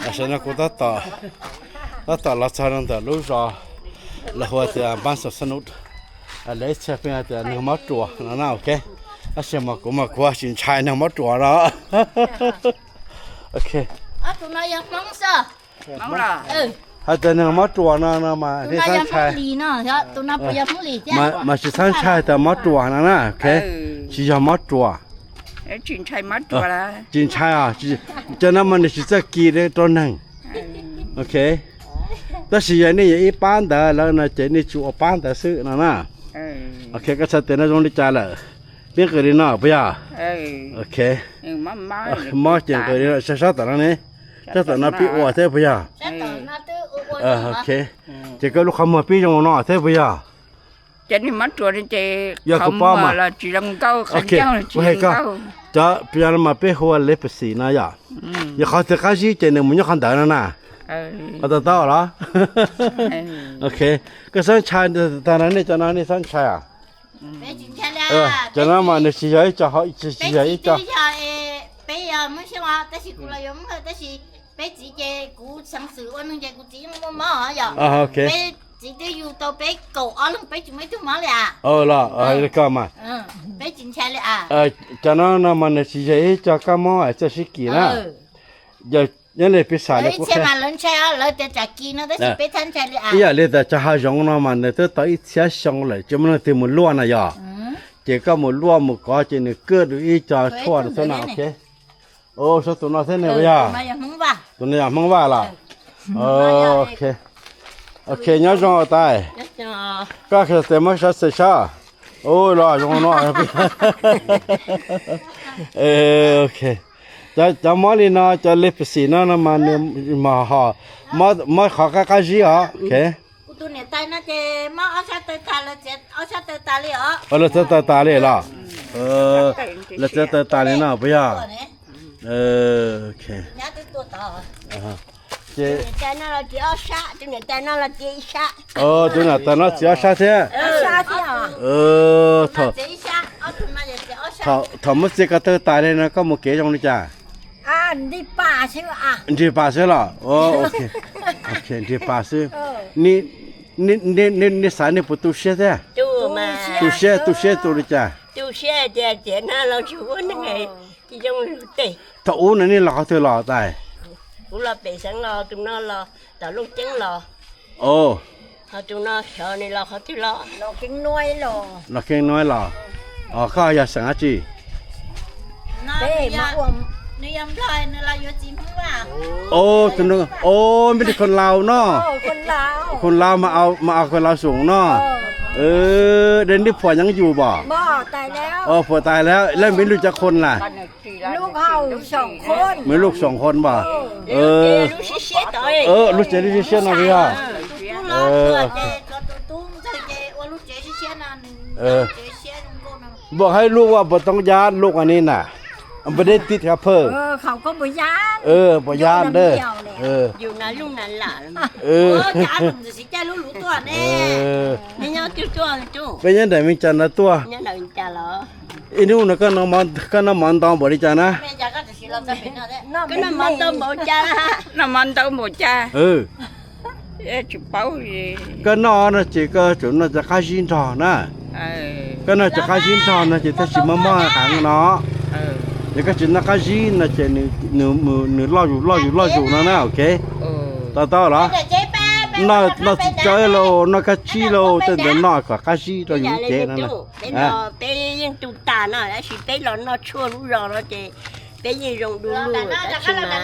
Tam sim no kuv tab tom, tab tom los txog rau ntawm lub zos lawv hu tias Npab Xaus Xab Nub, lawv ib txhia pheej hais tias neeg mob ruas no na, ok. Tab sis mas kuv mas kuv tsis ntshai neeg mob ruas no. Ok. Hais tias neeg mob ruas no no mas nej txhob ntshai, mas tsis txhob ntshai tias mob ruas no na, ok. Tsis yog mob ruas. Tsis ntshai os, cov no mas nws tsis txawj kis rau neeg, ok. Tab sis yog nej yog ib pab ntawd lawm no ces nej tsuas ua pab ntawd xwb no na. Ok, koj xav tias no zoo li cas lawm? Peb nqis li no puas yog? Ok. Mob ces nqis li no, sab sab tom no ne, sab tom no pib ua thiab puas yog? Ok. Ces koj lub qhov muag pib zoo no thiab puas yog? Yog kuv paub mas, ok, kuv hais koj, cov puas yog no mas peb hu ua leprosy no yom. Yog qhov twg qab zib ces nws mus nyob qhov ntawd no na. Koj to taub los? Ok, koj txhob ntshai, tag no nej cov no nej txhob ntshai os. Cov no mas nws tsis yog ib co, tsis yog ib co. Peb yog Hmoob Xyooj tab sis kuv los yuav Hmoob Hawj tab sis peb txiv ces kuv xeev xwm ua neeg ces kuv txiv yeej muaj mob yom. Ok. Peb txiv twb yug tau peb kaum ob leeg peb tsis muaj ib tug mob li as. Los li ko mas. Peb tsis ntshai li as. Cov no no mas nws tsis yog ib co kab mob txawj sib kis na. Yog nyob li piv xam li kuv qhia, lawv ntshai lawv tias tsam kis no tab sis peb txhob ntshai li as. Ib yam li tas cov hav zoov no mas nws twb tau ib txhiab xyoo lawm tsis muaj leej twg mus luaj na yom. Ces koj mus luaj mus kov ces nws kwj du ib co tshuaj no xwb no, ok. Ua tus no thiab ne puas yog? Tus no yog Hmoob Vaj los? Ok, nyob zoo tais. Koj xav tias muab saib xav saib. Ua los zoo no. Ok. Cov mob li no, cov leprosy no no mas nws mas ho mob qhov qab qab zib os. Lawv txawj taw tas li los? Lawv txawj taw tas li no puas yog? Ok. Ces tus niam tais no txiv ob sab thiab. Thaum muab txiav ko taw tas li no koj mus kev zoo li cas? Nrig pas xwb los? Nrig pas xwb. Nej xav nej puas tu siab thiab? Tu siab, tu siab tu li cas? Thaum ub no nej los qhov twg los tais? Kuv los pem xeev los, tus no los tom Looj Ceeb los. Tus no xyov nws los qhov twg los. Los Keeb Nuaib los. Koj yog xeem dab tsi? Tus no, me li Khon Laus no. Khon Laus mas, mas Khon Laus Xoom no. Dej nib phuam nyeeb yus pom? Phuam tais lawm, lawv me lub cov Khon las? Me lub Xoom Khon pom? Lub tsev lub siab siab no puas yog? Npam haib lub ua npam toov ya lub ua ni na. Npam dej tiv khav phawj. Npam ya ntawd. Peb nyob ntawm Vias Cas no tuaj. Ib hnub no koj noj mov ntau npaum li cas na? Noj mov ntau npaum cas? Koj noj no ces koj tsuas noj cov qab zib nrog na. Koj noj cov qab zib nrog no ces tab sis mob mob heev no. Ces koj tsis noj qab zib no ces nws loj zus loj zus loj zus no na, ok. To taub los? Noj txiv tsawb lauj, noj kab tsib lauj, tej ntawd noj kom qab zib rau yus cev no na. Peb yeej tu tas no tab sis peb los noj tshuaj lub zos no ces peb yeej zoo du lug tab sis mas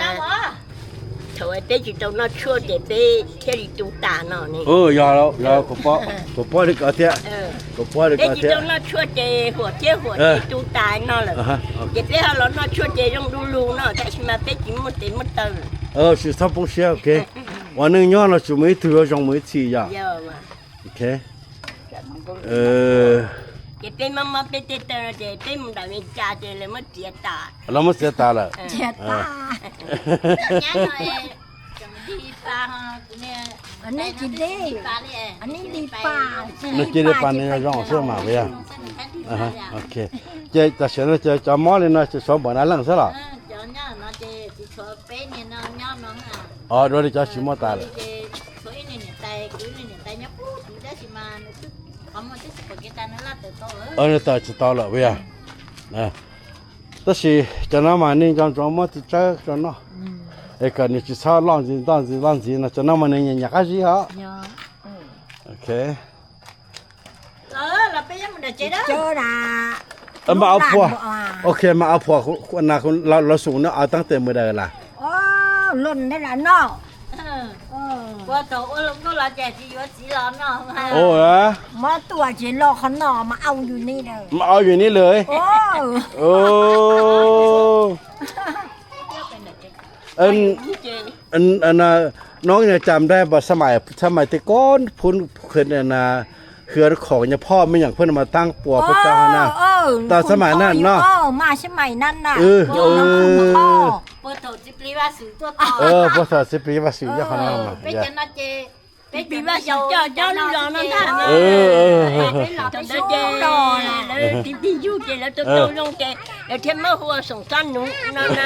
thaum peb tsis tau noj tshuaj ces peb thiaj li tu tas no ne. Yog, yog, kuv paub li ko thiab. Kuv paub li ko thiab. Peb tsis tau noj tshuaj ces huam thiab huam ces tu tas no lawm. Ces peb ho los noj tshuaj ces zoo du lug no tab sis mas peb tsis muaj tes muaj taw. Tsis txhob poob siab, ok. Ua neej nyob no tsuas muaj ib tug yuav zoo mus ib txhis yom. Ok. Ces peb mob mob peb tej taw no ces peb mus nram Vias Cas ces lawv muab txiav tas. Lawv muab txiav tas lawm. Nws cia li pas nws zoo xwb mas puas yog? Ok. Ces tam sim no ces cov mob li no ces tshuav npaum no leej xwb los? Dua li cov tsis muaj tas lawm. Nws tawm tsis tau lawm puas yog? Tab sis cov no mas nej nco ntsoov muab txiv tsawb rau noj, es kom nws tsis txhob loj ntxiv ntoj ntxiv loj ntxiv no, cov no mas nws nyiam nyiam qab zib os. Mas au phuam, ok, mas au phuam, lawv xum no au taab tes mus daws las? Mas au yus ni lawm. Noob cas nrag pas xa mais tej koj phu khw hwv khoom nyuag phoj me nyuam phuj no mas taab puas puas tsav na. Tau xa mais na no. Puag thaum txiv plig Vaj Xwm nyob qhov no. Peb cov no ces peb cov no yau coj cov lub zos no ntag. Thaum ntawd ces lawv tig tig yug ces lawv tau tau zoo ces lawv thiaj muab hu ua Xoom Xab Nuv no na.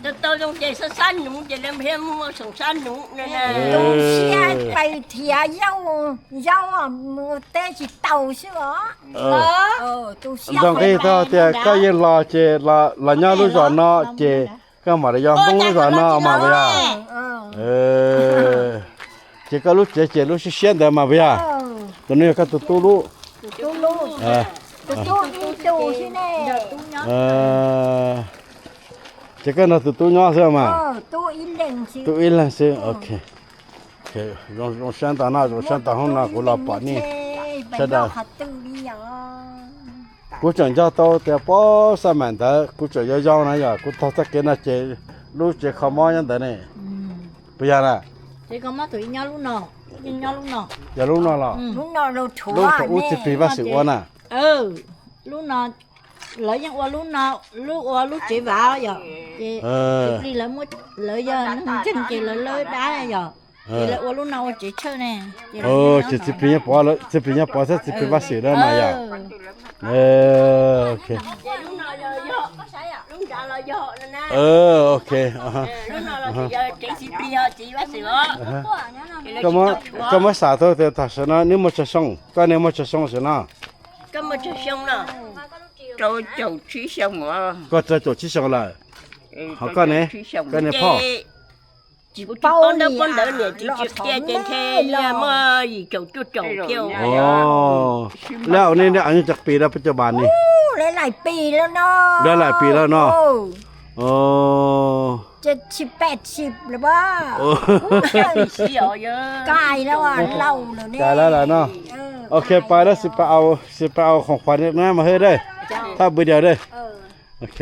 Tau tau zoo ces Xab Xab Nuv ces lawv thiaj muab hu ua Xoom Xab Nuv no na. Tu siab pais thiav yau, yau mus teb tsis tau xwb os. Nco nqis tau tias koj yeej los ces los nyob lub zos no ces koj mam li yog Hmoob lub zos no mas puas yog? Ces koj lub tsev ces lub siab siab ntawd mas puas yog? Tus no yog koj tus tub lub. Ces koj nrog tus tub nyob xwb mas? Tub ib leeg xwb, ok. Zoo siab ntau no, zoo siab ntau hnub no kuv los pom nej sawv daws. Kuv tseem nco tau tias puag xab mais ntawd kuv tseem yau yau na yog kuv taug txoj kev no ces lub tsev kho mob nyob ntawd ne. Puas yog na? Yog lub no los? Lub thaum ub txiv plig Vaj Xwm ua na. Lub no lawv yeej ua lub no, lub ua lub tsev vav yom, ces txiv plig lawv muab, lawv yog neeg ntseeg ces lawv lawb dab yom, ces lawv ua lub no ua tsev tshawj ne. Ces txiv plig Nyiaj Pov, txiv plig Nyiaj Pov thiab txiv plig Vaj Xwm na mas yom. Ok. Koj muab xav tau tias tam sim no neb muaj tsawg xyoo, koj niag muaj tsawg xyoo tam sim no? Koj rau caum tsib xyoo lawm. Ho koj ne? Koj niag phauj? Paub ntawd niam txiv tsis qhia ces ntshe muaj yim caum cuaj caum thiab. Lawv ua nej cov pis rau peb cov vas ni. Lawv laim pis lawm no. Lawv laim pis lawm no. Cais lawm lawm no. Ok, pais lawm, sis pais au khoom khuam na mas hwb dawb, thaj pw diav dawb. Ok.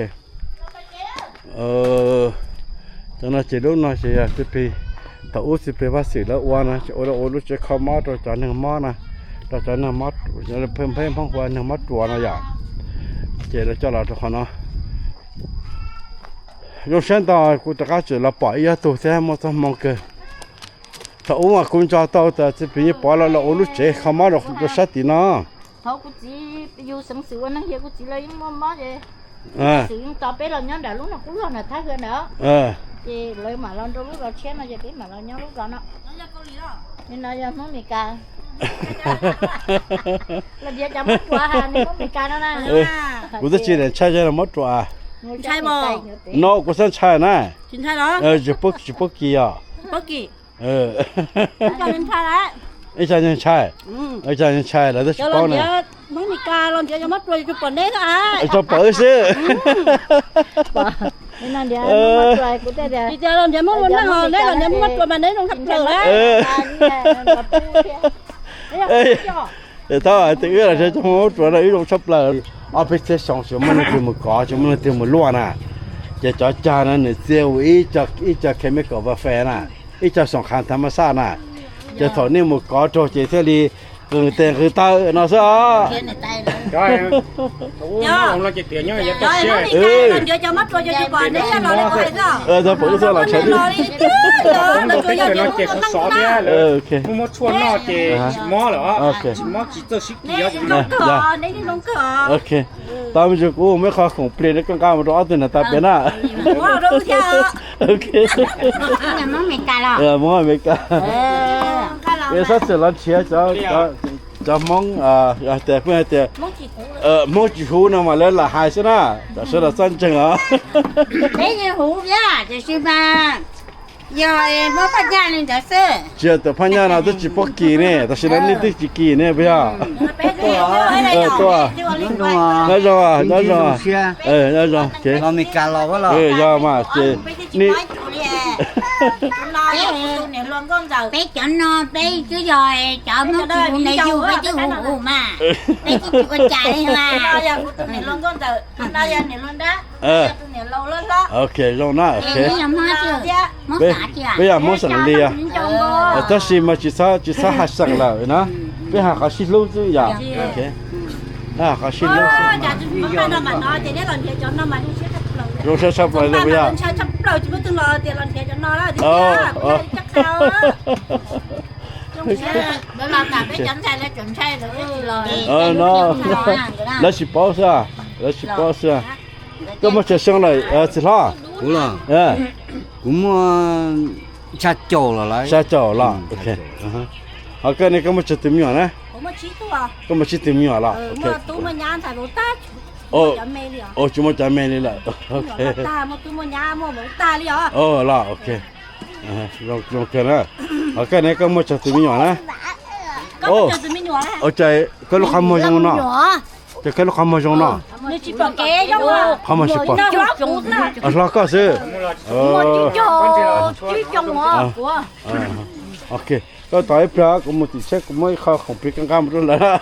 Cov no ces lub no ces yog txiv plig, thaum ub txiv plig Vaj Xwm lawv ua no ces ua ua lub tsev kho mob rau cov neeg mob na, rau cov neeg mob, pheej Hmoob hu ua neeg mob ruas no yom. Ces lawv coj los rau qhov no. Zoo siab ntau kuv rov qab tseem los pom ib ob tug thiab muaj txoj hmoo kawg. Thaum ub mas kuv nco tau tias txiv plig Nyiaj Pov los los ua lub tsev kho mob rau sab tim no. Thaum kuv txiv yug Xeev Xwm ua neeg ces kuv txiv lawv yeej muaj mob ces Xeev Xwm yeej tso peb los nyob nram lub no, kuv lub zos nram Thab Hwm ntawd. Ces lawv mam los rau lub zos tshiab no ces peb mam los nyob lub zos no. Nim no yog Hmoob Mes Kas. Los nrhiav cov Hmoob Tuam, Hmoob Mes Kas no na. Kuv twb tsis ntshai cov Hmoob Tuam. Ntshai mas. No kuv txhob ntshai na. Tsis ntshai los? Tsis paub, tsis paub kis os. Paub kis. Ib co ntshai, ib co ntshai lawv twb tsis paub na. Hmoob Mes Kas los nrhiav cov Hmoob Tuam tsis pom neb. Tsuas pom wb xwb. Tsis tias los nrhiav Hmoob Tuam mas neb zoo tshaj plaws lawm. Thab, twb wb los nrhiav cov Hmoob Tuam no wb zoo tshaj plaws. Ob peb txhiab xyoo tsis muaj leej twg mus kov, tsis muaj leej twg mus luaj na. Ces cov cag no nws txia ua ib co chemical warfare na, ib co xoom khav thav mab xaj na. Ces thaum nej mus kov raug ces thiaj li Qws tes qws taw no xwb os. Tau pom wb txoj los tshawb. Muaj tshuaj noj ces tsis mob lawm, tsis mob tsis txawj sib kis. Ok, tau me ntsis kuv muaj ib qho khoom plig no koj nqa mus rau ob tug niam tais pem na. Ok, Hmoob Amelikas, peb sab txawm los nrhiav cov Hmoob, hais tias peb hais tias Hmoob tsis huv no mas lawv lam hais xwb na. Tam sim no txhob ntseeg os. Peb yeej huv thiab tiam sis mas yog muab phaj nyaj li ntawd xwb. Tsis yog, tus phaj nyaj no twb tsis paub kis ne, tam sim no nej twb tsis kis ne puas yog? Tuaj, nyob zoo, nyob zoo, nyob zoo. Yog mas ces nej, peb cov no peb twb yog cov Hmoob tsis huv ntawd yug peb twb huv huv mas, peb twb tsis ua cas li mas. Ok, zoo na, ok. Peb yog Hmoob xeem Lis, tab sis mas tsis txhob hais xeem lawm na, peb hais qhov sib hlub xwb yom. Qhov sib hlub xwb. Zoo siab tshaj plaws li puas yog? No, lawv tsis paub xwb, lawv tsis paub xwb. Koj muaj tsawg xyoo lawm txiv hlob? Kuv los, kuv muaj xya caum los lawm. Xya caum los. Ho koj ne, koj muaj tsawg tus me nyuam na? Koj muaj tsib tus me nyuam los? Tsis muaj cov me li lawm. Los, ok. Zoo kawg na. Ho koj ne, koj muaj tsawg tus me nyuam na? Ua cas koj lub qhov muag zoo no? Cas koj lub qhov muag zoo no? Qhov muag tsis pom. Hlob koj xwb. Ok, koj tos ib pliag, kuv mus tim tsheb, kuv muab ib qho khoom plig koj nqa mus rau lawv.